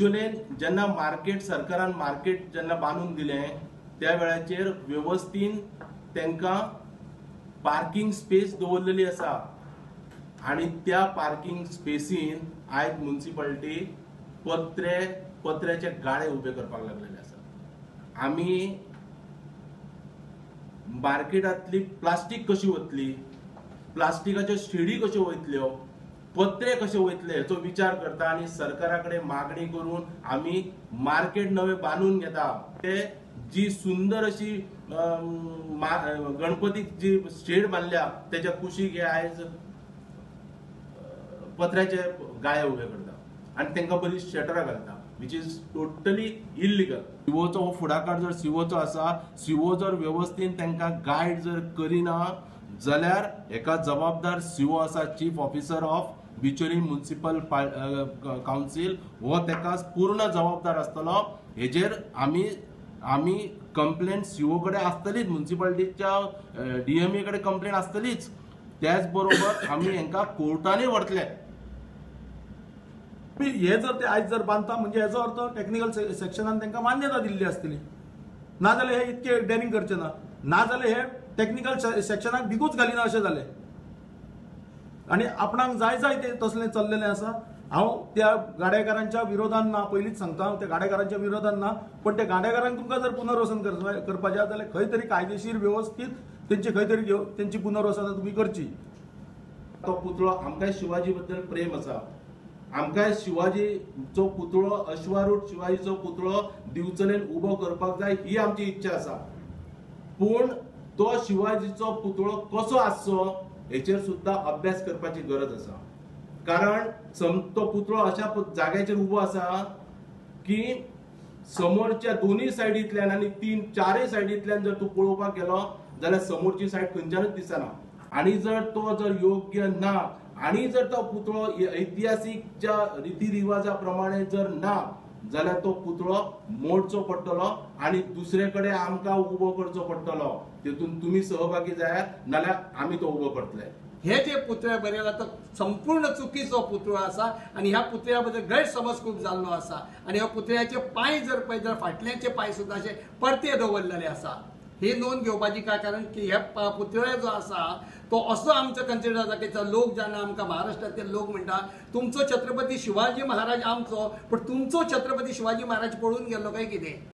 बिचोलेन जेन्ना मार्केट सरकारान मार्केट जेन्ना बांदून दिलें त्या वेळाचेर वेवस्थीन तांकां पार्किंग स्पेस दवरलेली आसा आनी त्या पार्किंग स्पेसीन आयज मुन्सिपालिटी पत्र्याचे गाळे उबे करपाक लागलेले आसा. आमी मार्केटांतली प्लास्टीक कशी वतली, प्लास्टिकाच्यो शेडी कश्यो वयतल्यो, पत्रे कशे वयतले हेचो विचार करता आनी सरकारा कडेन मागणी करून आमी मार्केट नवें बांदून घेता. ते जी सुंदर अशी गणपतीक जी शेड बांदल्या तेच्या कुशीक हे आयज पत्र्याचे गाळे उबे करता आनी तांकां बरी शटरां घालता, which is totally illegal. सिवोचो हो फुडाकार जर सिवोचो आसा, सिवो जर वेवस्थीन तांकां गायड जर करिना जाल्यार हेका जबाबदार सिवो आसा, chief officer of Bicholim municipal council, हो ताका पूर्ण जबाबदार आसतलो. हेजेर आमी कंप्लेन सिवो कडेन आसतलीच, मुन्सिपालिटीच्या डीएमए कडेन कंप्लेन आसतलीच. त्याच बरोबर आमी हेंकां कोर्टानूय व्हरतले. हे जर ते आयज जर बांदता म्हणजे हेजो अर्थ टेक्निकल सेक्शनान तांकां मान्यता दिल्ली आसतली, नाजाल्यार हे इतके डेरिंग करचे ना, नाजाल्यार हे टेक्निकल सेक्शनाक दिकूच घालिना अशें जालें. आनी आपणाक जाय जाय ते तसलें चल्लेलें आसा. हांव त्या गाडेकारांच्या विरोधान ना, पयलींच सांगता हांव त्या गाडेकारांच्या विरोधान ना, पण त्या गाडेकारांक तुमकां जर पुनर्वसन करपाचें आसा जाल्यार खंय तरी कायदेशीर वेवस्थीत तेंचे खंय तरी तेंची पुनर्वसनां तुमी करची. तो पुतळो आमकां शिवाजी बद्दल प्रेम आसा, आमकां शिवाजीचो पुतळो, अश्वारूढ शिवाजीचो पुतळो दिवचलेन उबो करपाक जाय ही आमची इच्छा आसा. पूण तो शिवाजीचो पुतळो कसो आसचो हेचेर सुद्दां अभ्यास करपाची गरज आसा. कारण तो पुतळो अशा जाग्याचेर उबो आसा की समोरच्या दोनूय सायडींतल्यान आनी तीन चारय सायडींतल्यान जर तूं पळोवपाक गेलो जाल्यार समोरची सायड खंयच्यानूच दिसना. आनी जर तो जर योग्य ना आनी जर तो पुतळो ऐतिहासीकच्या रिती रिवाजा प्रमाणे जर ना जाल्यार तो पुतळो मोडचो पडटलो आनी दुसरे कडेन आमकां उबो करचो पडटलो. तितून तुमी सहभागी जायात, नाल्यार आमी तो उबो करतले. हे जे पुतळे बरयला तो संपूर्ण चुकीचो पुतळो आसा आनी ह्या पुतळ्या बद्दल गैरसमज खूब जाल्लो आसा. आनी ह्या पुतळ्याचे पांय जर पळयत जाल्यार फाटल्याचे पांय सुद्दां अशे परते दवरलेले आसा. ही नोंद घेवपाची काय कारण की हे पुतळे जो आसा तो असो आमचो कन्सिडर जाता की लोक जेन्ना आमकां महाराष्ट्रांतले लोक म्हणटा तुमचो छत्रपती शिवाजी महाराज आमचो, पूण तुमचो छत्रपती शिवाजी महाराज पळून गेल्लो काय कितें?